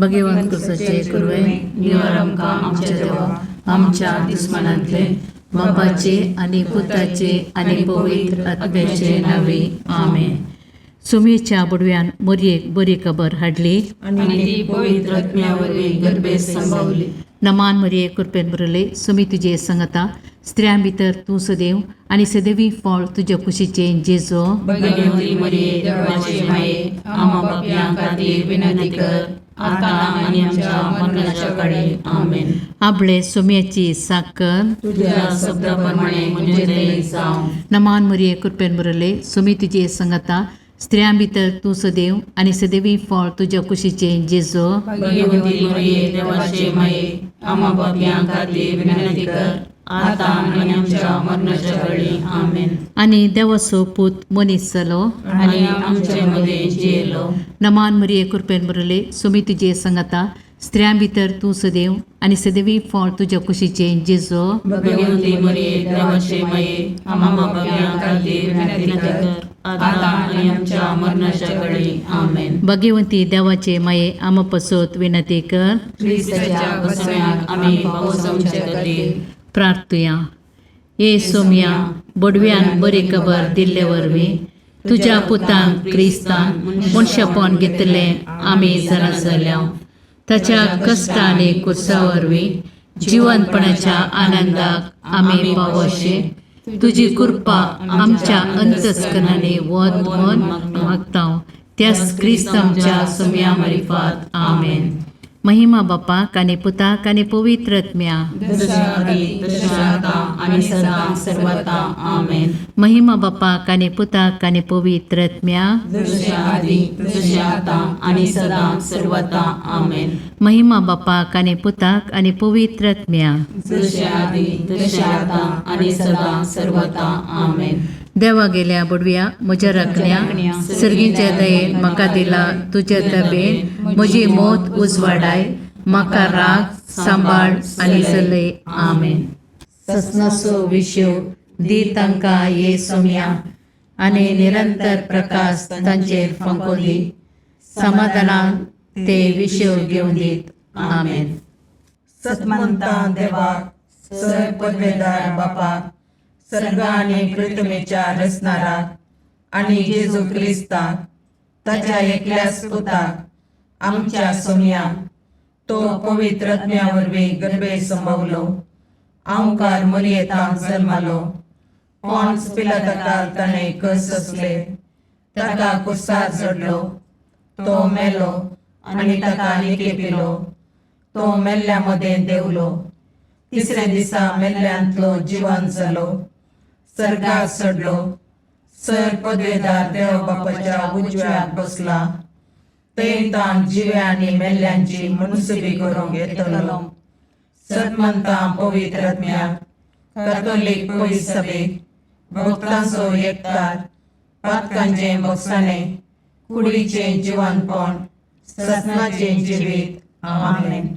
भगवंत कुसाचे कुरवे निवार आमकां आमच्या देवा आमच्या दुस्मानांतले बापाचे आनी पुताचे आनी पवित्र आत्म्याचे नावे आमेन. सुमेच्या बुडव्यान मोरयेक बरी खबर हाडली आनी ती पवित्र आत्म्या वरवीं गर्भेत संभवली. नमान मरिये कृपेन भरले सुमी तुजे संगता स्त्रियां भितर तूं सदैव आनी सदैवी फळ तुज्या कुशीचें जेजो. भगवती मरिये देवाचे माये, आम्हा पापयां खातीर विनंती कर, आतां आनी आमच्या मरणाच्या काळी. आमेन. आपले सुम्याची साकर तुझ्या शब्दा प्रमाणे म्हजें थंय जावं. नमान मरिये कृपेन भरले सुमी तुजे संगता स्त्रियां भितर तूं सदैव आनी सदैवी फळ तुज्या कुशीचें जेजो. भगवती मरिये देवाचे माये, आम्हा पापयां खातीर विनंती कर, आतां आनी आमच्या मरणाच्या काळी. आमेन. आनी देवाचो पूत मनीस जालो आनी आमचे मदें जियेलो. नमान मरिये कृपेन भरले सुमी तुजे संगता स्त्रियां भितर तूं सदैव आनी सदैवी फळ तुज्या कुशीचें जेजो. भगवती मरिये देवाचे माये, आम्हा पापयां खातीर विनंती कर, आतां आनी आमच्या मरणाच्या काळी. आमेन. भगवंती देवाचे माये आमा पसत विनंती कर. क्रिस्ताच्या बसम्याक आमी पावसांचे खातीर. प्रार्थुया. ये सोम्या बोडव्यान बरी खबर दिल्ले वरवीं तुज्या पुतान क्रिस्तान मनशापण घेतलें आमी जाणा जाल्या. ताच्या कश्ट आनी कुर्सा वरवीं जिवनपणाच्या आनंदाक आमी पावोशे तुजी कृपा आमच्या अंतस्करणांनी वत म्हण मागता त्याच क्रिस्त आमच्या सोम्या मारिफात. आमेन. महिमा बापाक आनी पुताक आनी पवित्र आत्म्या. जशें आदी तशें आतां आनी सदां सर्वता. आमेन. महिमा बापाक आनी पुताक आनी पवित्र आत्म्या. जशें आदी तशें आतां आनी सदां सर्वता. आमेन. महिमा बापाक आनी पुताक आनी पवित्र आत्म्या. जशें आदी तशें आतां आनी सदां सर्वता. आमेन. देवा गेल्या बुडव्या म्हज्या राखण्या सर्गीच्या दयेन म्हाका दिला तुज्या तबेन म्हजी मोत उजवाडाय म्हाका राग सांबाळ आनी चलय. आमेन. ससनाचो विशय दी तांकां ये सोम्या आनी निरंतर प्रकाश तांचेर फांको दी समाधानान ते विशय घेवन दीत. आमेन. सतमंता देवाक सर पदवेदार बापाक सर्ग आनी पृथ्वीच्या रचणाराक आनी जेजू क्रिस्ताक ताच्या एकल्याच पुताक आमच्या सोमयाक तो पवित्र आत्म्या वरवीं गर्भे संभवलो आंवकार मरियेतांत जल्मालो पॉन्स पिलाताकाल ताणें कस सोंसले ताका कुर्सार चडलो तो मेलो आनी ताका निकेपिलो तो मेल्ल्या मदें देंवलो तिसऱ्या दिसा मेल्ल्यांतलो जिवन जालो सर्गार चडलो सर पदवेदार देव बापाच्या उजव्याक बसला थंय ताण जिव्या आनी मेल्ल्यांची मुनसुबी करूंक येतलो. सतमंता पवित्र आत्म्याक कॅथोलीक पवित्र सभेक भक्तांचो एकतार पातकांचें भोगसाणें कुडीचें जिवनपण ससनाचें जिवीत. आमेन.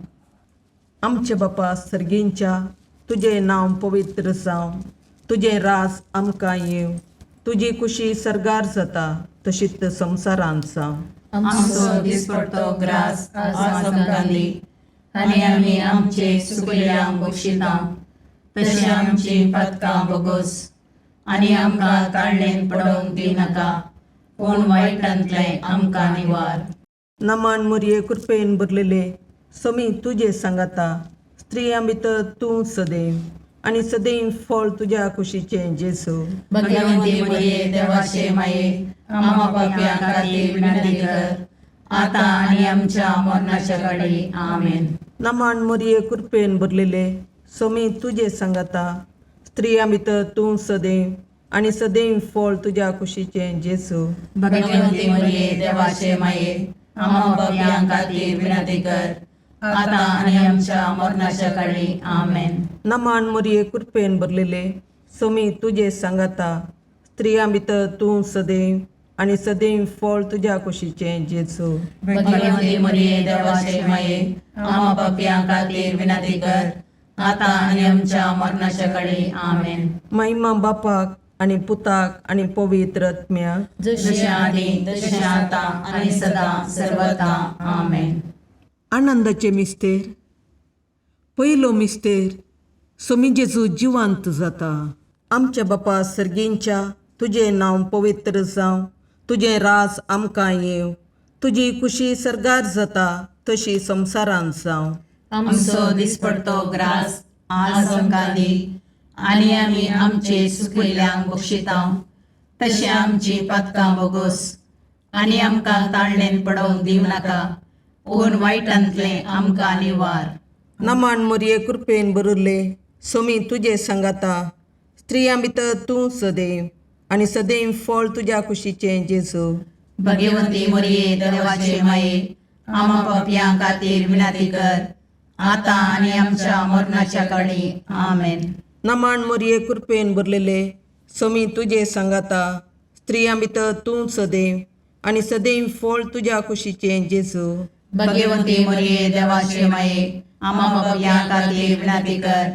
आमचे बापा सर्गींच्या तुजें नांव पवित्र जावं तुजें राज आमकां येवं तुजी कुशी सर्गार जाता तशीच संवसारांत जावं. आमचो दिसपडतो ग्रास आज आमकां दी आनी आमी आमचे सुकल्यांक बक्षिता तशें आमची पातकां भोगोस आनी आमकां ताळणेन पडोवंक दिनाका पूण वायटांतलें आमकां निवार. नमान मुरये कृपेन भरलेले समी तुजे सांगाता स्त्रियां भितर तूं सदैव आनी सदैव फळ तुज्या कुशीचें जेजू. भगवंती मरिये देवाचे माये, आम्हा पापयां खातीर विनंती कर, आतां आनी आमच्या मरणाच्या काळी. आमेन. नमान मुरये कृपेन भरलेले समी तुजे सांगाता स्त्रियां भितर तूं सदैव आनी सदैव फळ तुज्या कुशीचें जेजू. भगवंती मरिये देवाचे माये, आम्हा पापयां खातीर विनंती कर, आतां आनी आमच्या मरणाच्या काळी. आमेन. नमान मुरये कृपेन भरलेले समी तुजे सांगाता स्त्रियां भितर तूं सदैव आनी सदैव फळ तुज्या कुशीचें जेजू. भगवंती मरिये देवाचे माये, आम्हा पापयां खातीर विनंती कर, आतां आनी आमच्या मरणाच्या काळी. आमेन. महिमा बापाक आनी पुताक आनी पवित्र आत्म्याक. जशें आदी तशें आतां आनी सदां सर्वता. आमेन. आनंदाचे मिस्तेर. पयलो मिस्तेर, सोमी जेजू जिवांत जाता. आमच्या बापा सर्गींच्या, तुजें नांव पवित्र जावं, तुजें राज आमकां येवं, तुजी खुशी सर्गार जाता तशी संवसारांत जावं. आमचो दिसपडतो ग्रास आज आमकां दी आनी आमी आमचे सुकिल्ल्यांक बक्षितांव तशें आमची पातकां बोगोस आनी आमकां ताळणेन पडोवंक दिवं नाका पूण वायटांतलें आमकां निवार. नमन मोरये, कृपेन भरिल्ले, सोमी तुजे सांगाता, स्त्रियां भितर तूं सदैव आनी सदैव फळ तुज्या कुशीचें जेजू. भगवती मोरये, देवाचे माये, आमा पापयां खातीर विनंती कर आतां आनी आमच्या मरणाच्या काळी. आमेन. नमन मोरये, कृपेन भरलेले, सोमी तुजे सांगाता, स्त्रियां भितर तूं सदैव आनी सदैव फळ तुज्या कुशीचें जेजू. भगवती मोरये, देवाचे माये, आमा पापयां खातीर विनंती कर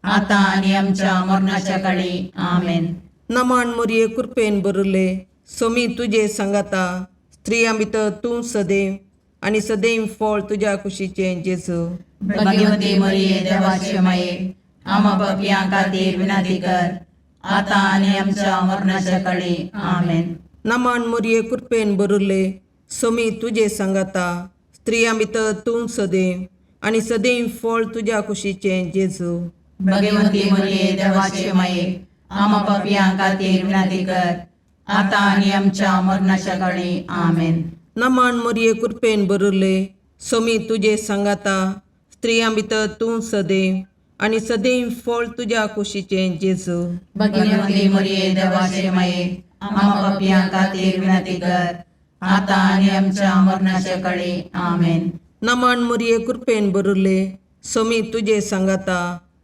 आतां आनी आमच्या मरणाच्या काळी. आमेन. नमन मोरये, कृपेन भरिल्ले, सोमी तुजे सांगाता, स्त्रियां भितर तूं सदैव आनी सदैव फळ तुज्या कुशीचें जेजू. भगवती मोरये, देवाचे माये, आमा पापयां खातीर विनंती कर आतां आनी आमच्या मरणाच्या काळी. आमेन. नमन मोरये, कृपेन भरिल्ले, सोमी तुजे सांगाता, स्त्रियां भितर तूं सदैव आनी सदैव फळ तुज्या कुशीचें जेजू. भगवती मोरये, देवाचे माये, आमा पापयां खातीर विनंती कर आतां आनी आमच्या मरणाच्या काळी. आमेन. नमन मोरये, कृपेन भरिल्ले, सोमी तुजे सांगाता, स्त्रियां भितर तूं सदैव आनी सदैव फळ तुज्या कुशीचें जेजू. भगवती मोरये, देवाचे माये, आमा पापयां खातीर विनंती कर आतां आनी आमच्या मरणाच्या काळी. आमेन. नमन मोरये, कृपेन भरिल्ले, सोमी तुजे सांगाता,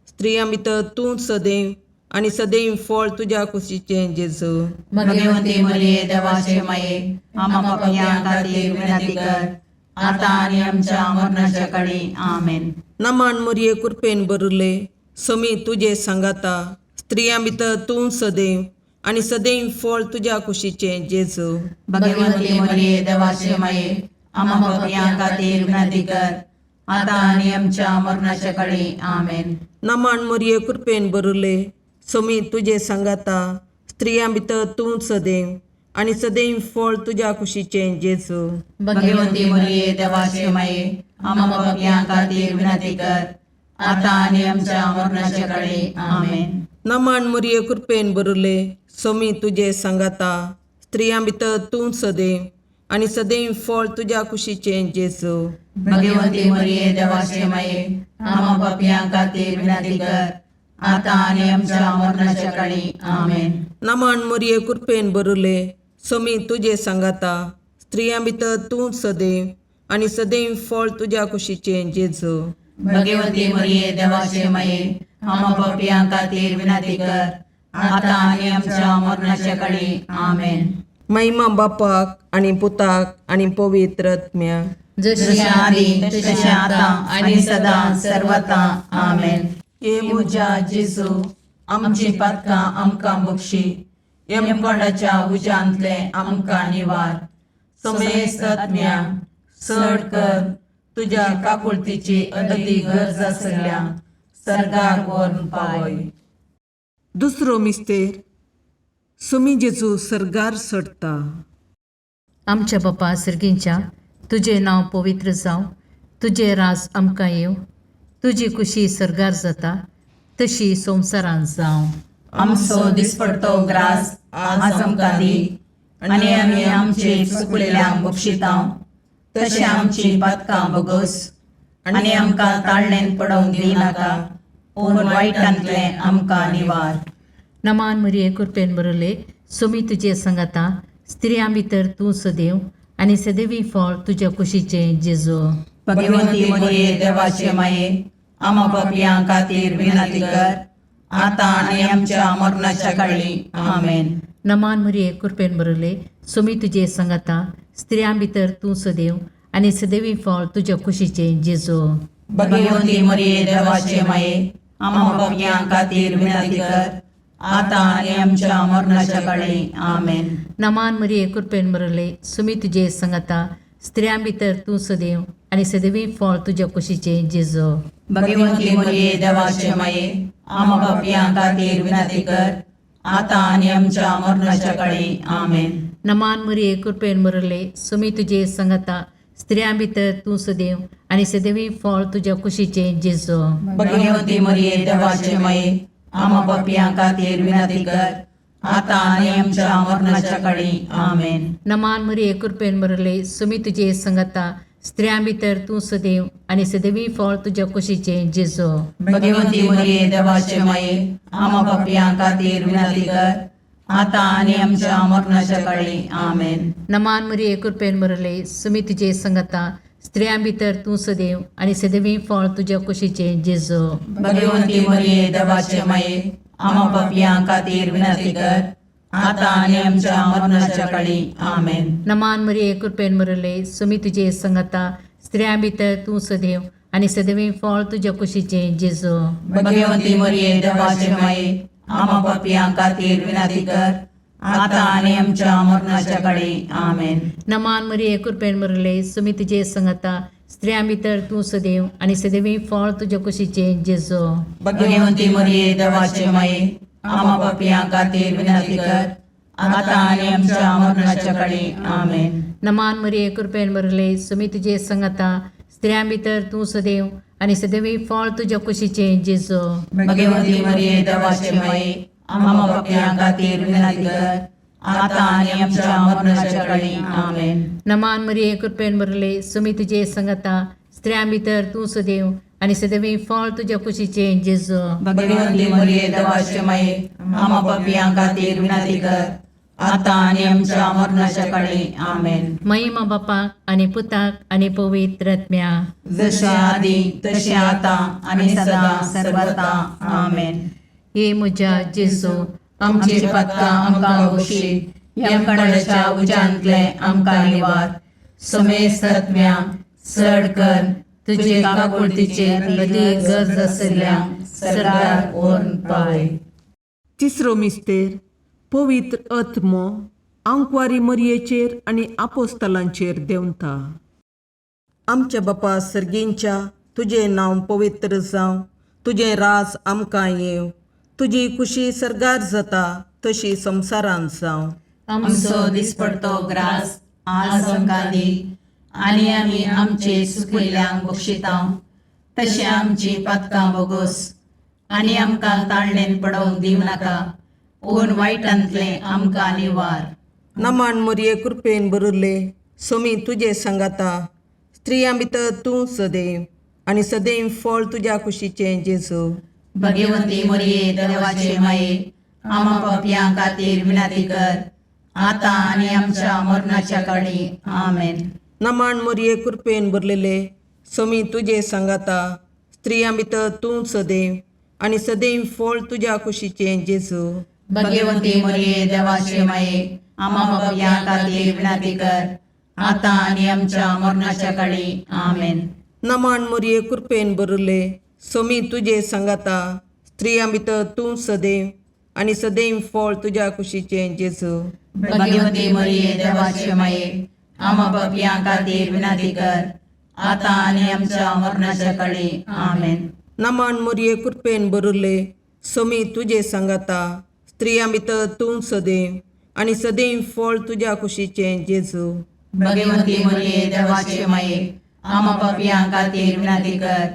स्त्रियां भितर तूं सदैव आनी सदैव फळ तुज्या कुशीचें जेजू. भगवती मोरये, देवाचे माये, आमा पापयां खातीर विनंती कर आतां आनी आमच्या मरणाच्या काळी. आमेन. नमन मोरये, कृपेन भरिल्ले, सोमी तुजे सांगाता, स्त्रियां भितर तूं सदैव आनी सदैव फळ तुज्या कुशीचें जेजू. भगवती मोरये, देवाचे माये, आमा पापयां खातीर विनंती कर आतां आनी आमच्या मरणाच्या काळी. आमेन. नमन मोरये, कृपेन भरिल्ले, सोमी तुजे सांगाता, स्त्रियां भितर तूं सदैव आनी सदैव फळ तुज्या कुशीचें जेजू. भगवती मोरये, देवाचे माये, आमा पापयां खातीर विनंती कर आतां आनी आमच्या मरणाच्या काळी. आमेन. नमन मोरये, कृपेन भरिल्ले, सोमी तुजे सांगाता, स्त्रियां भितर तूं सदैव आनी सदैव फळ तुज्या कुशीचें जेजू. भगवती मोरये, देवाचे माये, आमा पापयां खातीर विनंती कर आतां आनी आमच्या मरणाच्या काळी. आमेन. नमन मोरये, कृपेन भरिल्ले, सोमी तुजे सांगाता, स्त्रियां भितर तूं सदैव आनी सदैव फळ तुज्या कुशीचें जेजू. भगवती मोरये, देवाचे माये, आमा पापयां खातीर विनंती कर आतां आनी आमच्या मरणाच्या काळी. आमेन. महिमा बापाक आनी पुताक आनी पवित्र आत्म्याक. जशी जशें आदी तशें आतां आनी सदां सर्वता. आमेन. हे म्हज्या जेजू, आमची पातकां आमकां बक्षी, यमकोंडाच्या उज्यांतलें आमकां निवार, समेस्त आत्म्या चड कर तुज्या काकुळतीची अदती गरज आसल्या सर्गाक व्हरून पावय. दुसरो मिस्तेर, सोमी जेजू सर्गार चडटा. आमच्या बापा सर्गींच्या, तुजें नांव पवित्र जावं, तुजें राज आमकां येवं, तुजी खुशी सर्गार जाता तशी संवसारांत जावं. आमचो दिसपडतो ग्रास आज आमकां दी आनी आमी आमचे चुकलेल्यांक बक्षितांव तशें आमची पातकां बोगोस आनी आमकां ताळणेन पडोवंक दिवं नाका पूण वायटांतलें आमकां निवार. नमान मरिये, कृपेन बरले, सोमी तुजे संगाता, स्त्रियां भितर तूं सदैव आनी सदैवी फळ तुज्या कुशीचें जेजू. भगवती मोरये, देवाचे माये, आमा पापयां खातीर विनंती कर आतां आनी आमच्या मरणाच्या काळी. आमेन. नमान मरिये, कृपेन बरले, सोमी तुजे संगाता, स्त्रियां भितर तूं सदैव आनी सदैवी फळ तुज्या कुशीचें जेजू. भगवती मोरये, देवाचे माये, आमा पापयां खातीर विनंती कर आतां आनी आमच्या मरणाच्या काळी. आमेन. नमान मरिये, कृपेन बरले, सोमी तुजे संगाता, स्त्रियां भितर तूं सदैव आनी सदवी फळ तुज्या कुशीचें जेजो. भगवंती मरिये देवाचे माये, आमा पापयां खातीर विनंती कर, आतां आनी आमच्या मरणाच्या काळी. आमेन. नमान मरिये, कृपेन भरले, सुमी तुजे संगता, स्त्रियां भितर तूं सदैव आनी सदैवी फळ तुज्या कुशीचें जेजो. भगवंती मरिये देवाचे माये, आमा पापयां खातीर विनंती कर, आतां आनी आमच्या मरणाच्या काळी. आमेन. नमान मरिये, कृपेन भरले, सुमी तुजे संगता, स्त्रियां भितर तूं सदैव आनी सदैवी फळ तुज्या कुशीचें जेजो. भगवंती मरिये देवाचे माये, आमा पापयां खातीर विनंती कर, आतां आनी आमच्या मरणाच्या काळी. आमेन. नमान मरिये, कृपेन भरले, सुमी तुजे संगता, स्त्रियां भितर तूं सदैव आनी सदैवी फळ तुज्या कुशीचें जेजो. भगवंती मरिये देवाचे माये, आमा पापयां खातीर विनंती कर, आतां आनी आमच्या मरणाच्या काळी. आमेन. नमान मरिये, कृपेन भरले, सुमी तुजे संगता, स्त्रियां भितर तूं सदैव आनी सदैवी फळ तुज्या कुशीचें जेजो. भगवंती मरिये देवाचे माये, आमा पापयां खातीर विनंती कर, आतां आनी आमच्या मरणाच्या काळी. आमेन. नमान मरिये, कृपेन भरले, सुमी तुजे संगता, स्त्रियां भितर तूं सदैव आनी सदैवी फळ तुज्या कुशीचें जेजो. भगवंती मरिये देवाचे माये, आमा पापयां खातीर विनंती कर, आतां आनी आमच्या मरणाच्या काळी. आमेन. नमान मरिये, कृपेन भरले, सुमी तुजे संगता, स्त्रियां भितर तूं सदैव आनी सदैवी फळ तुज्या कुशीचें जेजो. भगवंती मरिये देवाचे माये, आमा पापयां खातीर विनंती कर, आतां आनी आमच्या मरणाच्या काळी. आमेन. नमान मरिये, कृपेन भरले, सुमी तुजे संगता, स्त्रियां भितर तूं सदैव आनी सदैवी फळ तुज्या कुशीचें जेजो. भगवंती मरिये देवाचे माये, आमा पापयां खातीर विनंती कर, आतां आनी आमच्या मरणाच्या काळी. आमेन. महिमा बापाक आनी पुताक आनी पवित्र आत्म्या. जशे आदी तशें आतां आनी सदां सर्वता. आमेन. हे म्हज्या जेजू, आमची पातकां आमकां बक्षी, यमकणाच्या उज्यांतले आमकां निवार, समेस्त आत्म्या चड कर तुजे काकुळतीचेर अदीक गरज आशिल्ल्या सरकार व्हरून पावय. तिसरो मिस्तेर पवित्र आत्मो आंकवारी मरयेचेर आनी आपोस्तलांचेर देंवता. आमच्या बापा सर्गींच्या, तुजें नांव पवित्र जावं, तुजें राज आमकां येवं, तुजी खुशी सर्गार जाता तशी संवसारांत जावं. आमचो दिसपडतो ग्रास आज आमकां दी, आनी आमी आमचे सुकिल्ल्यांक बक्षिता तशें आमची पातकां बोगोस, आनी आमकां ताळणेन पडोवंक दिवं नाका, पूण वायटांतलें आमकां निवार. नमान मरये, कृपेन भरिल्ले, सोमी तुजे सांगाता, स्त्रियां भितर तूं सदैव आनी सदैव फळ तुज्या कुशीचें जेजू. भगवंती मरिये देवाचे माये, आमा पापयां खातीर विनंती कर, आतां आनी आमच्या मरणाच्या काळी. आमेन. नमान मरये, कृपेन भरलेले, सोमी तुजे सांगाता, स्त्रियां भितर तूं सदैव आनी सदैव फळ तुज्या कुशीचें जेजू. भगवंती मरिये देवाचे माये, आमा पापयां खातीर विनंती कर, आतां आनी आमच्या मरणाच्या काळी. आमेन. नमान मरये, कृपेन भरिल्ले, सोमी तुजे सांगाता, स्त्रियां भितर तूं सदैव आनी सदैव फळ तुज्या कुशीचें जेजू. भगवंती मरिये देवाचे माये, आमा पापयां खातीर विनंती कर, आतां आनी आमच्या मरणाच्या काळी. आमेन. नमान मरये, कृपेन भरिल्ले, सोमी तुजे सांगाता, स्त्रियां भितर तूं सदैव आनी सदैव फळ तुज्या कुशीचें जेजू. भगवंती मरिये देवाचे माये, आमा पापयां खातीर विनंती कर,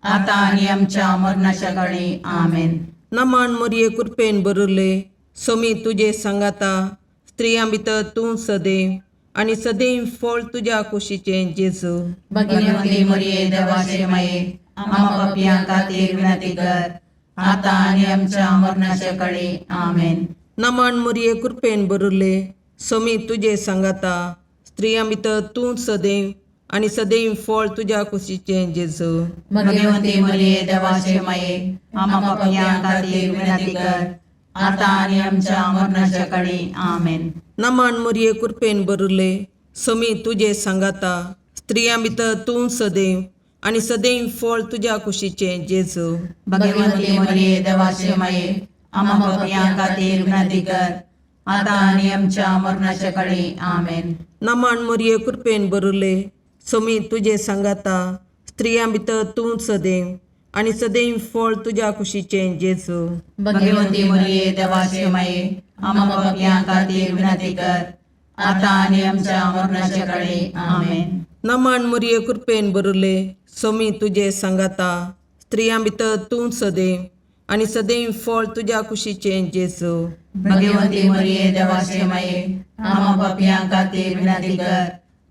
आतां आनी आमच्या मरणाच्या काळी. आमेन. नमान मरये, कृपेन भरिल्ले, सोमी तुजे सांगाता, स्त्रियां भितर तूं सदैव आनी सदैव फळ तुज्या कुशीचें जेजू. भगवंती मरिये देवाचे माये, आमा पापयां खातीर विनंती कर, आतां आनी आमच्या मरणाच्या काळी. आमेन. नमान मरये, कृपेन भरिल्ले, सोमी तुजे सांगाता, स्त्रियां भितर तूं सदैव आनी सदैव फळ तुज्या कुशीचें जेजू. भगवंती मरिये देवाचे माये, आमा पापयां खातीर विनंती कर, आतां आनी आमच्या मरणाच्या काळी. आमेन. नमान मरये, कृपेन भरिल्ले, सोमी तुजे सांगाता, स्त्रियां भितर तूं सदैव आनी सदैव फळ तुज्या कुशीचें जेजू. भगवंती मरिये देवाचे माये, आमा पापयां खातीर विनंती कर, आतां आनी आमच्या मरणाच्या काळी. आमेन. नमान मरये, कृपेन भरिल्ले, सोमी तुजे सांगाता स्त्रियां भितर तूं सदैव आनी सदैव फळ तुज्या कुशीचें जेजू. भगवंती मरिये, देवाचे माये, आम्हा पापयां खातीर विनंती कर, आता आनी आमच्या मरणाच्या काळी. आमेन. नमन मुरये, कृपेन बरुले, सोमी तुजे सांगाता स्त्रियां भितर तूं सदैव आनी सदैव फळ तुज्या कुशीचें जेजू. भगवंती मरिये, देवाचे माये, आम्हा पापयां खातीर विनंती कर,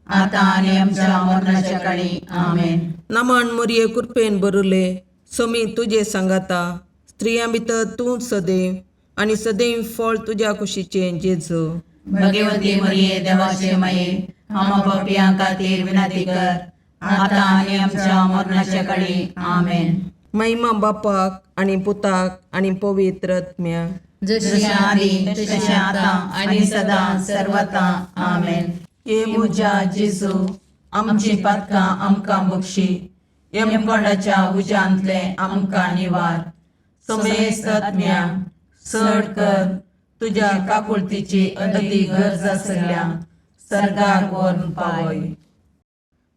आता आनी आमच्या मरणाच्या काळी. आमेन. नमन मुरये, कृपेन बरुले, सोमी तुजे सांगाता स्त्रियां भितर तूं सदैव आनी सदैव फळ तुज्या कुशीचें जेजू. भगवंती मरिये, देवाचे माये, आम्हा पापयां खातीर विनंती कर, आता आनी आमच्या मरणाच्या काळी. आमेन. महिमा बापाक आनी पुताक आनी पवित्र आत्म्याक. जशी जशें आदी तशें आतां आनी सदां सर्वता. आमेन. हे म्हज्या जेजू, आमची पातकां आमकां बक्षी, यमकोंडाच्या उज्यांतले आमकां निवार, समेस्त आत्म्या चड कर तुज्या काकुळतीची अदी गरज आसल्या सर्गार व्हरून पावय.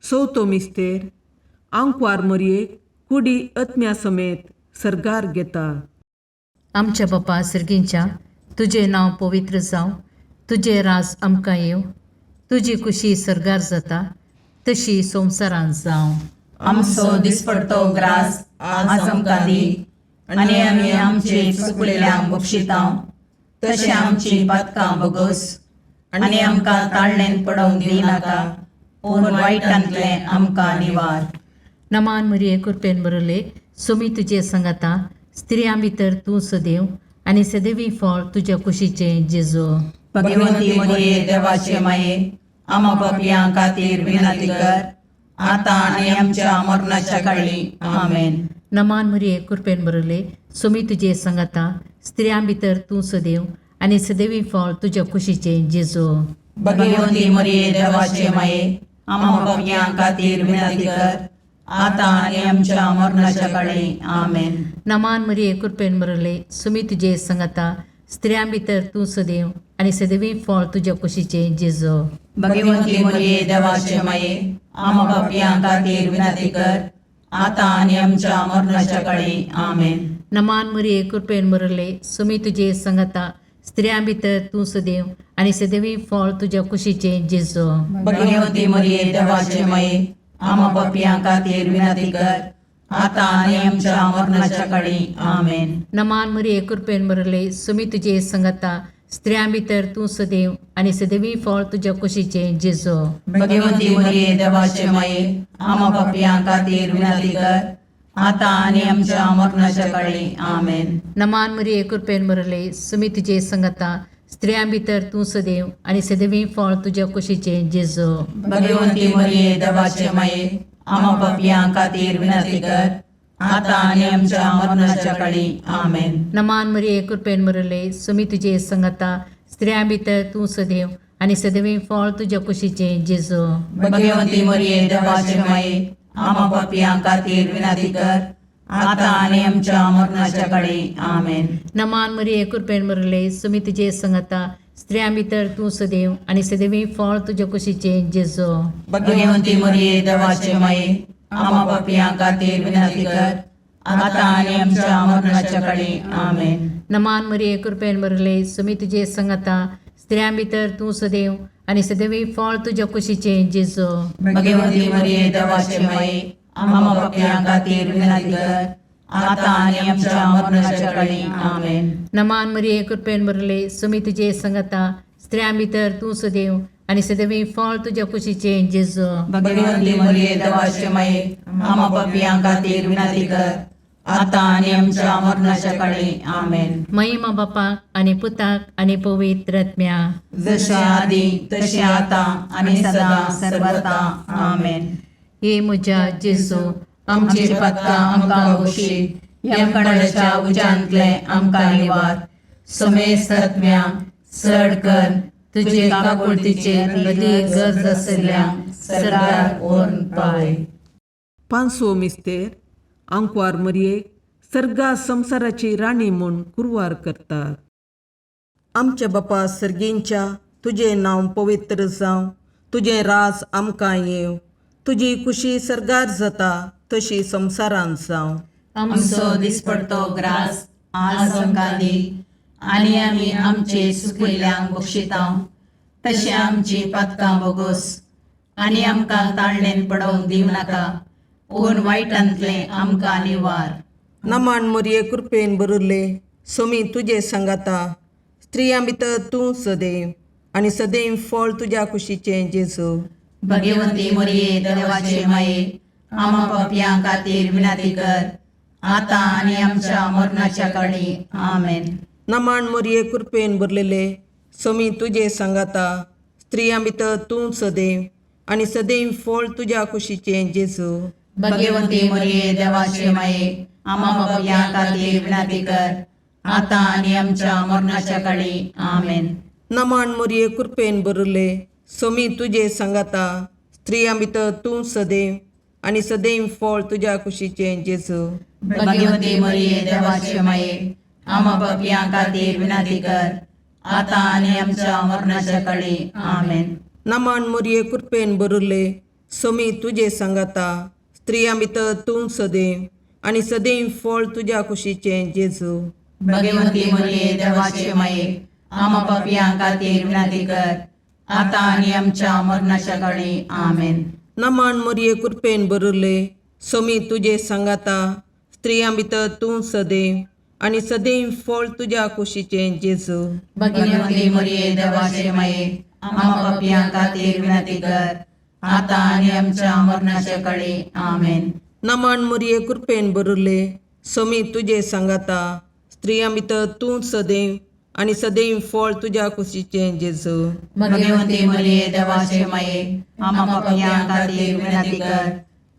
चवथो मिस्तेर, आंकवार मरयेक कुडी आत्म्या समेत सर्गार घेता. आमच्या बापा सर्गींच्या, तुजें नांव पवित्र जावं, तुजें राज आमकां येवं, तुजी खुशी सर्गार जाता तशी संवसारांत जावं. आमचो दिसपडतो ग्रास आज आमकां दी, आनी आमी आमचे चुकलेल्यांक बक्षितां तशें आमची पातकां बगस, आनी आमकां ताळणेन पडोवंक दिनाका, पूण वायटांतलें आमकां निवार. नमान मरिये, कृपेन बरले, सुमी तुजे संगाता, स्त्रियां भितर तूं सदैव आनी सदैवी फळ तुज्या कुशीचें जेजू. भगवंती मरिये, देवाचे माये, आमा पापयां खातीर विनंती कर, आतां आनी आमच्या मरणाच्या काळी. आमेन. नमान मरिये, कृपेन बरले, सुमी तुजे संगाता, स्त्रियां भितर तूं सदैव आनी सदैवी फळ तुज्या कुशीचें जेजू. भगवंती मरिये, देवाचे माये, आमा पापयां खातीर विनंती कर, आतां आनी आमच्या मरणाच्या काळी. आमेन. नमान मरिये, कृपेन बरले, सुमी तुजे संगाता, स्त्रियां भितर तूं सदैव आनी सदैवी फळ तुज्या कुशीचें जेजू. भगवंती मरिये, देवाचे माये, आमा पापयां खातीर विनंती कर, आतां आनी आमच्या मरणाच्या काळी. आमेन. नमान मरिये, कृपेन बरले, सुमी तुजे संगाता, स्त्रियां भितर तूं सदैव आनी सदैवी फळ तुज्या कुशीचें जेजू. भगवंती मरिये, देवाचे माये, आमा पापयां खातीर विनंती कर, आतां आनी आमच्या मरणाच्या काळी. आमेन. नमान मरिये, कृपेन बरले, सुमी तुजे संगाता, स्त्रियां भितर तूं सदैव आनी सदैवी फळ तुज्या कुशीचें जेजू. भगवंती मरिये, देवाचे माये, आमा पापयां खातीर विनंती कर, आतां आनी आमच्या मरणाच्या काळी. आमेन. नमान मरिये, कृपेन बरले, सुमी तुजे संगाता, स्त्रियां भितर तूं सदैव आनी सदैवी फळ तुज्या कुशीचें जेजू. भगवंती मरिये, देवाचे माये, आमा पापयां खातीर विनंती कर, आतां आनी आमच्या मरणाच्या काळी. आमेन. नमान मरिये, कृपेन बरले, सुमी तुजे संगाता, स्त्रियां भितर तूं सदैव आनी सदैवी फळ तुज्या कुशीचें जेजू. भगवंती मरिये, देवाचे माये, आमा पापयां खातीर विनंती कर, आतां आनी आमच्या मरणाच्या काळी. आमेन. नमान मरिये, कृपेन बरले, सुमी तुजे संगाता, स्त्रियां भितर तूं सदैव आनी सदैवी फळ तुज्या कुशीचें जेजू. भगवंती मरिये, देवाचे माये, आमा पापयां खातीर विनंती कर, आतां आनी आमच्या मरणाच्या काळी. आमेन. नमान मरिये, कृपेन बरले, सुमी तुजे संगाता, स्त्रियां भितर तूं सदैव आनी सदैवी फळ तुज्या कुशीचें जेजू. भगवंती मरिये, देवाचे माये, आमा पापयां खातीर विनंती कर, आतां आनी आमच्या मरणाच्या काळी. आमेन. नमान मरिये, कृपेन बरले, सुमी तुजे संगाता, स्त्रियां भितर तूं सदैव आनी सदैवी फळ तुज्या कुशीचें जेजू. भगवंती मरिये, देवाचे माये, आमा पापयां खातीर विनंती कर, आतां आनी आमच्या मरणाच्या काळी. आमेन. महिमा बापाक आनी पुताक आनी पवित्र आत्म्या. जशें आदी तशें आतां आनी सदां सर्वता. आमेन. हे म्हज्या जेजू, आमची पातकां आमकां बक्षी, यमकंडाच्या उज्यांतले आमकां निवार, समेस्त आत्म्या चड कर तुजे काकुळतीचे अदी गरज आसल्या सरकार व्हरून पावय. पांचवो मिस्तेर, आंकवार मरयेक सर्गा संवसाराची राणी म्हूण कुरवार करतात. आमच्या बापा सर्गींच्या, तुजें नांव पवित्र जावं, तुजें राज आमकां येवं, तुजी कुशी सर्गार जाता तशी संवसारांत जावं. आमचो दिसपडतो ग्रास आज आमकां दी आनी आमी आमचे सुकिल्ल्यांक बक्षिता तशें आमची पातकां बोगोस आनी आमकां ताळणेन पडोवंक दिवं नाका, पूण वायटांतलें आमकां निवार. नमन मोरये, कृपेन भरिल्ले, सोमी तुजे सांगाता. स्त्रियां भितर तूं सदैव आनी सदैव फळ तुज्या कुशीचें जेजू. भगवंती मोरये, देवाचे माये, आमा पापयां खातीर विनंती कर, आतां आनी आमच्या मरणाच्या काळी. आमेन. नमन मोरये, कृपेन भरलेले, सोमी तुजे सांगाता. स्त्रियां भितर तूं सदैव आनी सदैव फळ तुज्या कुशीचें जेजू. भगवंती मोरये, देवाचे माये, आमा पापयां खातीर विनंती कर, आतां आनी आमच्या मरणाच्या काळी. आमेन. नमन मोरये, कृपेन भरिल्ले, सोमी तुजे सांगाता. स्त्रियां भितर तूं सदैव आनी सदैव फळ तुज्या कुशीचें जेजू. भगवंती मोरये, देवाचे माये, आमा पापयां खातीर विनंती कर, आतां आनी आमच्या मरणाच्या काळी. आमेन. नमन मोरये, कृपेन भरिल्ले, सोमी तुजे सांगाता. स्त्रियां भितर तूं सदैव आनी सदैव फळ तुज्या कुशीचें जेजू. भगवंती मोरये, देवाचे माये, आमा पापयां खातीर विनंती कर, आतां आनी आमच्या मरणाच्या काळी. आमेन. नमन मोरये, कृपेन भरिल्ले, सोमी तुजे सांगाता. स्त्रियां भितर तूं सदैव आनी सदैव फळ तुज्या कुशीचें जेजू. भगवंती मोरये, देवाचे माये, आमा पापयां खातीर विनंती कर, आतां आनी आमच्या मरणाच्या काळी. आमेन. नमन मोरये, कृपेन भरिल्ले, सोमी तुजे सांगाता. स्त्रियां भितर तूं सदैव आनी सदैव फळ तुज्या कुशीचें जेजू. भगवंती मोरये, देवाचे माये, आमा पापयां खातीर विनंती कर,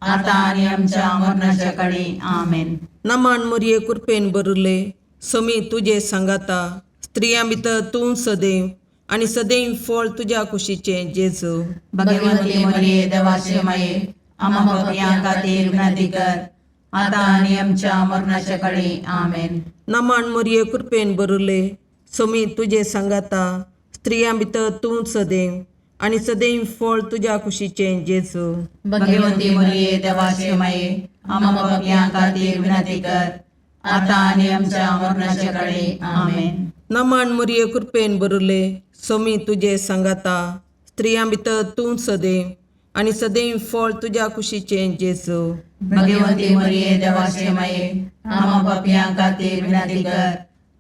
आतां आनी आमच्या मरणाच्या काळी. आमेन. नमन मोरये, कृपेन भरिल्ले, सोमी तुजे सांगाता. स्त्रियां भितर तूं सदैव आनी सदैव फळ तुज्या कुशीचें जेजू. भगवंती मोरये, देवाचे माये, आमा पापयां खातीर विनंती कर, आतां आनी आमच्या मरणाच्या काळी. आमेन. नमन मोरये, कृपेन भरिल्ले, सोमी तुजे सांगाता. स्त्रियां भितर तूं सदैव आनी सदैव फळ तुज्या कुशीचें जेजू. भगवंती मोरये, देवाचे माये, आमा पापयां खातीर विनंती कर, आतां आनी आमच्या मरणाच्या काळी. आमेन. नमन मोरये, कृपेन भरिल्ले, सोमी तुजे सांगाता. स्त्रियां भितर तूं सदैव आनी सदैव फळ तुज्या कुशीचें जेजू. भगवंती मोरये, देवाचे माये, आमा पापयां खातीर विनंती कर,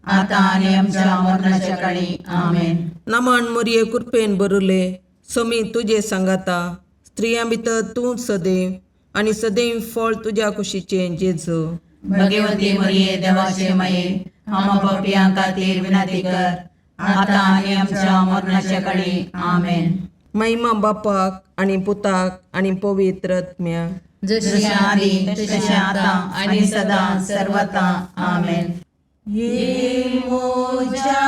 आतां आनी आमच्या मरणाच्या काळी. आमेन. नमन मोरये, कृपेन भरिल्ले, सोमी तुजे सांगाता. स्त्रियां भितर तूं सदैव आनी सदैव फळ तुज्या कुशीचें जेजू. भगवंती मोरये, देवाचे माये, आमा पापयां खातीर विनंती कर, आतां आनी आमच्या मरणाच्या काळी. आमेन. महिमा बापाक आनी पुताक आनी पवित्र आत्म्याक. जशें आदी तशें आतां आनी सदां सर्वता. आमेन. ये मोजा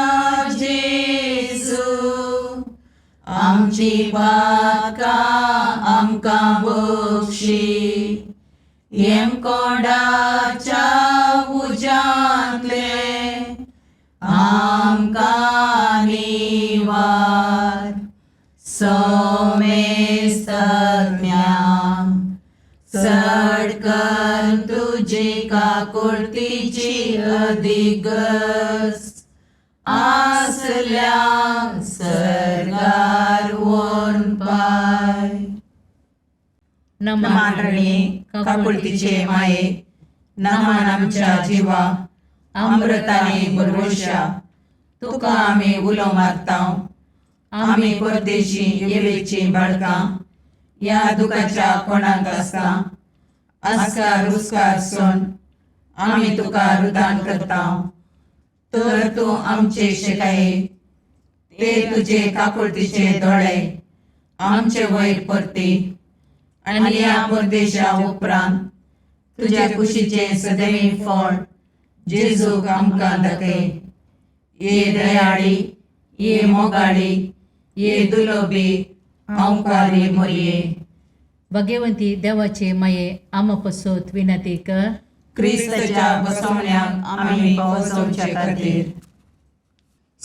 जेजू, आमची पातकां आमकां बक्षी, येमकोंडाच्या उज्यांतले आमकां निवार. सोमेस्तज्ञा, चड कर तुजी काकुळतीची अधिगस आसल्या सर्गार वोन पाय. नमान रणी काकुळतीचे माये, नमान आमच्या जिवा अमृताने भरवशा, तुका आमी उलो मारता. आमी परदेशी येवेची बाळकां ह्या दुखाच्या कोणाक आसता आस्कार उस्कार सोन आमी तुका रुदान करता. तर तूं आमचे शिकाये ते तुजे काकुळतीचे दोळे आमचे वयर परती आनी ह्या परदेशा उपरांत तुज्या कुशीचें सदैव फळ जेजूक आमकां दाखय. ये दयाळी, ये मोगाळी, ये दुलोबी अंकारी मोरये, भगवंती देवाचे माये, आमा पसत विनंती कर. क्रिस्ताच्या बसवण्याक आमी पावसवचे खातीर.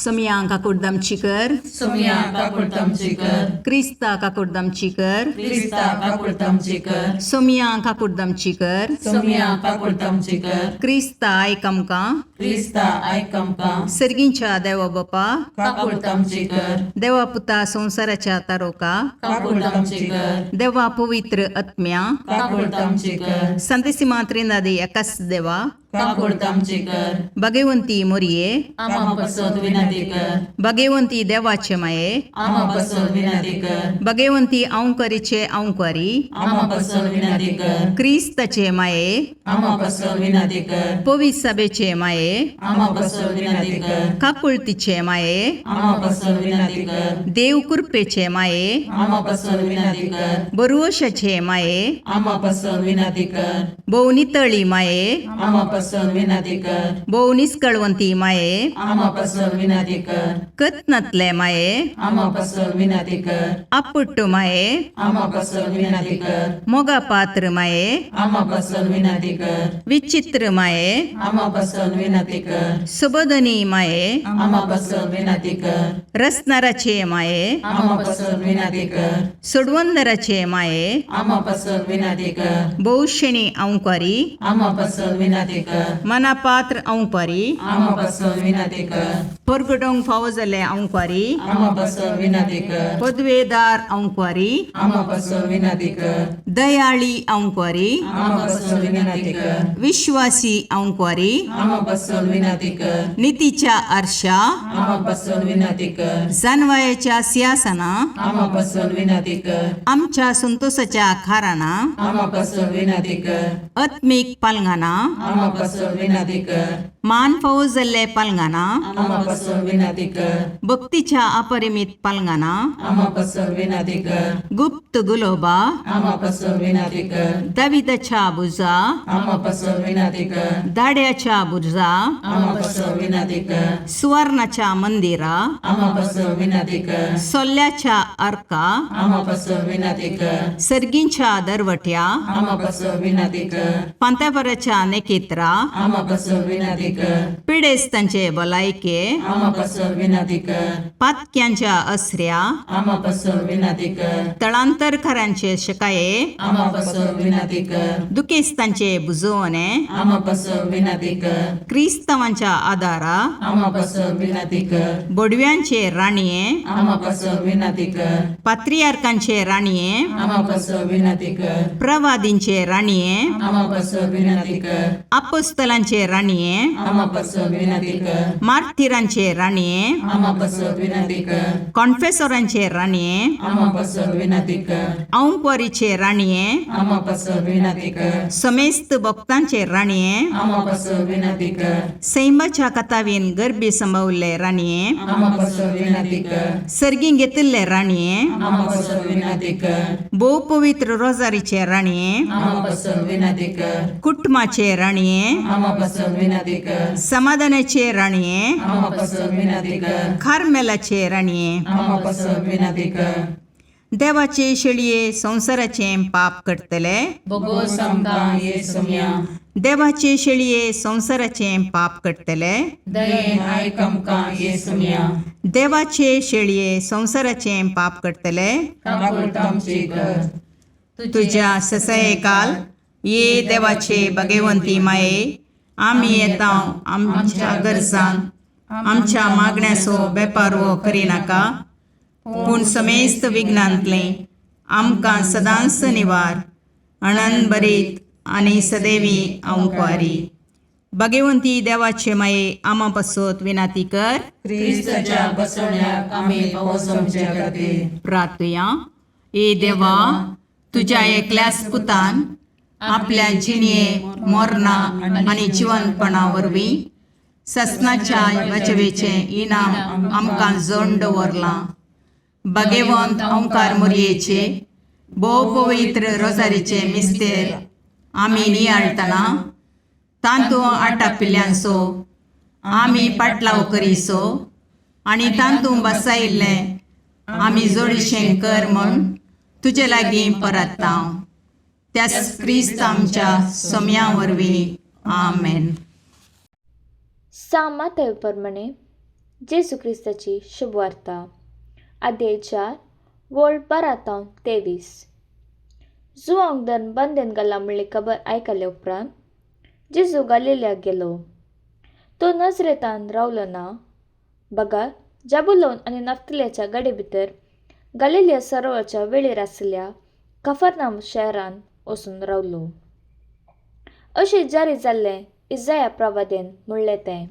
सोमया काकुडदामची कर. सोमया काकुळतामची कर. क्रिस्ता काकुडदामची कर. क्रिस्ता काकुळतामची कर. सोमया काकुडदामची कर. सोमया काकुळतामची कर. क्रिस्ता आयक आमकां. क्रिस्ता आयक आमकां. सर्गींच्या देवा बापा, काकुळतामची कर. देवा पुता संवसाराच्या तारोका, काकुळतामची कर. देवा पवित्र आत्म्या, काकुळतामची कर. संतेसिमा त्रिनादी एकाच देवा, काकुळतामची कर. भगवंती मोरये, आमा पसत विनंती कर. भगवंती देवाचे माये, आमा पसत विनंती कर. भगवंती अंकरीचे अंकरी, आमा पसत विनंती कर. क्रिस्ताचे माये, आमा पसत विनंती कर. पवित्र सभेचे माये, आमा पसत विनंती कर. काकुळतीचे माये, आमा पसत विनंती कर. देव कृपेचे माये, आमा पसत विनंती कर. बरुवशाचे माये, आमा पसत विनंती कर. भोव नितळी माये, आमा पसत विनंती कर. भोव निस्कळवंती माये, आमा पसत विनंती कर. कत्नातले माये, आमा पसत विनंती कर. आपुट्ट माये, आमा पसत विनंती कर. मोगा पात्र माये, आमा पसत विनंती कर. विचित्र माये, आमा पसत विनंती कर. सुबोधनी माये, आमा पसत विनंती कर. रसनाराचे माये, आमा पसत विनंती कर. सोडवंदराचे माये, आमा पसत विनंती कर. भोवशेणी अंकारी, आमा पसत विनंती कर. मनापात्र अंकारी, आमा पसत विनंती कर. परगटोंक फावो जाल्ले अंकारी, आमा पसत विनंती कर. पदवेदार अंकारी, आमा पसत विनंती कर. दयाळी अंकारी, आमा पसत विनंती कर. विश्वासी अंकारी, आमा पसत विनंती कर. नितीच्या आरशा, आमा पसत विनंती कर. जानवायाच्या सिंहासना, आमा पसत विनंती कर. आमच्या संतोषाच्या खाराना, आमा पसत विनंती कर. आत्मीक पालंगाना, आमा पसत विनंती कर. मान फावो जाल्ले पालंगाना, आमा पसत विनंती कर. भक्तीच्या अपरिमित पालंगाना, आमा पसत विनंती कर. गुप्त गुलोबा, आमा पसत विनंती कर. दाविदाच्या बुजा, आमा पसत विनंती कर. दाड्याच्या बुजा, आमा पसत विनंती कर. सुवर्णाच्या मंदिरा, आमा पसत विनंती कर. सोल्ल्याच्या अर्का, आमा पसत विनंती कर. सर्गींच्या दरवट्या, आमा पसत विनंती कर. पांत्यापराच्या नेकेत्रा, आमा पसत विनंती कर. पिडेस्तांचे भलायके, आमा पसत विनंती कर. पातक्यांच्या असऱ्या, आमा पसत विनंती कर. तळांतरकारांचे शकाये, आमा पसत विनंती कर. दुखेस्तांचे बुजवणे, आमा पसत विनंती कर. क्रिस्तांवांच्या आदारा, आमा पसत विनंती कर. बोडव्यांचे राणये, आमा पसत विनंती कर. पात्रियार्कांचे राणये, आमा पसत विनंती कर. प्रवादींचे राणये, आमा पसत विनंती कर. अपोस्तलांचे राणये, आमा पसत विनंती कर. मार्थिरांचे राणये, आमा पसत विनंती कर. कॉन्फेसोरांचे राणये, आमा पसत विनंती कर. औंकवारीचे राणये, आमा पसत विनंती कर. समेस्त भक्तांचे राणये, आमा पसत विनंती कर. सैमाच्या कथावीन गर्भी संभवल्ले राणये, आमा पसत विनंती कर. सर्गीं घेतिल्ले राणये, आमा पसत विनंती कर. भोव पवित्र रोजारीचे राणये, आमा पसत विनंती कर. कुटुंबाचे राणये, आमा पसत विनंती कर. समाधानाचे राणये, आमा पसत विनंती कर. कार्मेलाचे राणये, आमा पसत विनंती कर. देवाचे शेळये संवसाराचें पाप करतले, बोगोस आमकां ये सोम्या. देवाचे शेळये संवसाराचें पाप करतले, दयेन आयक आमकां ये सोम्या. देवाचे शेळये संवसाराचें पाप करतले, काकुळतामची कर. तुज्या ससयकाल ये देवाचे भगवंती माये, आमी येता आमच्या गरजान आमच्या मागण्याचो बेपारवो करिनाका, पूण समेस्त विघ्नांतलें आमकां सदांच निवार अणन बरीत आनी सदैवी अंकवारी. भगवंती देवाचे माये, आमा पासत विनाती कर. क्रिस्ताच्या बसवण्याक आमी पावस आमच्या खातीर. प्रार्थुया. ए देवा, तुज्या एकल्याच पुतान आपल्या जिणये मोरना आनी जिवनपणा वरवीं ससनाच्या वाचवेचें इनाम आमकां जोड दवरलां. भगवंत ओंकार मोरयेचे भोव पवित्र रोजारीचे मिस्तेर आमी नियाळटना तांतू आटापिल्ल्यांचो आमी पाटलाव करीसो आनी तांतू बसायिल्लें आमी जोडीशें कर म्हूण तुजे लागीं परत्ता, त्याच क्रिस्त आमच्या सोम्या वरवीं. आमेन. सामाथय प्रमाणे जेजू क्रिस्ताची शुभवार्ता आदेय 4 वोळ 12 तावन 23. जुवांक धर्म बंदेन घाला म्हणली खबर आयकले उपरांत जेजू गालिल्याक गेलो. तो नजरेतान रावलो ना, बगर जाबुलोन आनी नफ्तल्याच्या गाडी भितर गालिलिया सरोवराच्या वेळेर आशिल्ल्या कफरनाम शहरान वचून रावलो. अशें जारी जाल्लें इजाया प्रवादेन म्हणलें तें,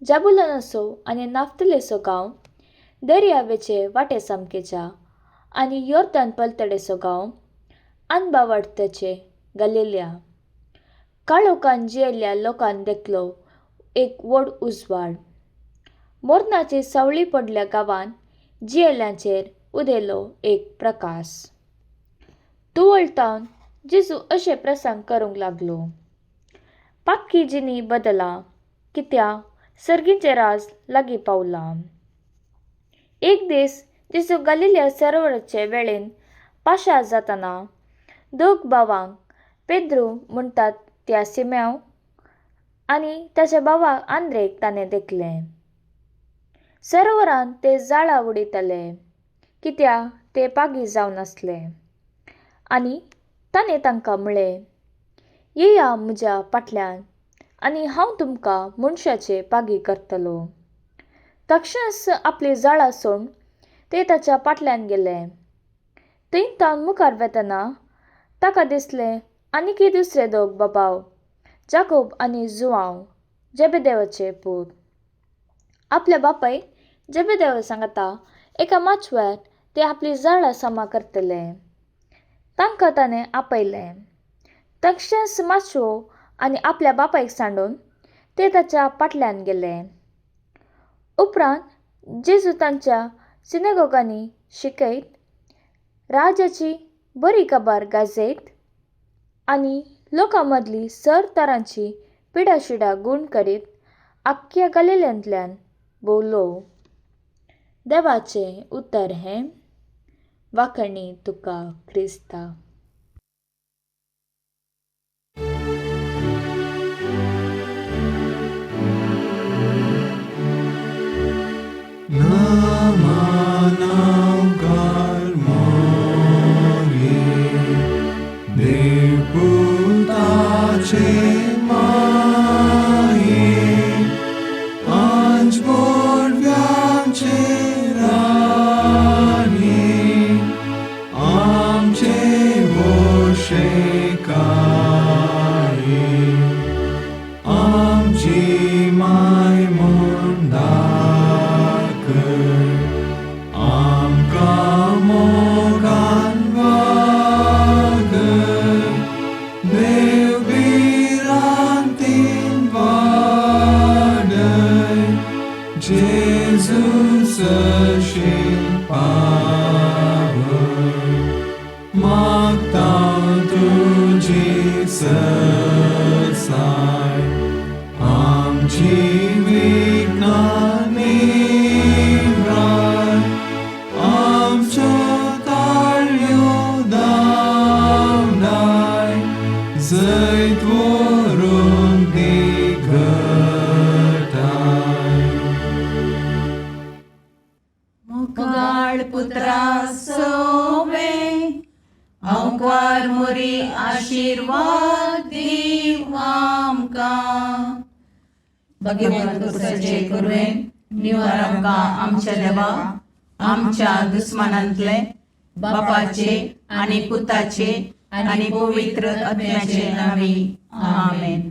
जाबुलनाचो आनी नाफ्तलेचो गांव दर्यावेचे वाटे सामकेच्या आनी योर्दान पलतडेचो गांव अनबावाडतचे गालिलिया काळोखान जियेल्ल्या लोकान देखलो एक व्हड उजवाड. मोरनाची सावळी पडल्या गांवान जियेल्यांचेर उदेलो एक प्रकाश. तुवळतावन जेजू अशें प्रसंग करूंक लागलो, पाक्की जिनी बदला कित्या सर्गीचें राज लागीं पावलां. एक दीस जेजू गालिलिया सरोवराचे वेळेन पाशार जातना दोग भावांक पेद्रू म्हणटात त्या सिम्यांव आनी ताच्या भावाक आंद्रेक ताणें देखलें. सरोवरान ते जाळां उडयताले कित्याक ते पागी जावन आसले. आनी ताणें तांकां म्हळें, येया म्हज्या फाटल्यान आनी हांव तुमकां मनशाचे पागी करतलो. तक्षणच आपली जाळां सोडून ते ताच्या फाटल्यान गेले. थंय तावन मुखार वेतना ताका दिसलें आनीकय दुसरे दोग बाबाव, जाकोब आनी जुवांव, जेबेदेवाचे पूत, आपल्या बापाय जेबेदेवा सांगता एका माचव्यार ते आपली जाळां सामा करतले. तांकां ताणें आपयलें. तक्षणच माचवो आनी आपल्या बापायक सांडून ते ताच्या फाटल्यान गेले. उपरांत जेजू तांच्या सिनेगोगांनी शिकयत, राजाची बरी खबर गाजयत आनी लोकां मदली सर तरांची पिडाशिडा गूण करीत आख्ख्या गालिल्यांतल्यान भोंवलो. देवाचें उतर हें. वाखणी तुका क्रिस्ता. आमच्या दुस्मानांतले बापाचे आनी पुताचे आनी पवित्र आत्म्याचे नांवी आमेन.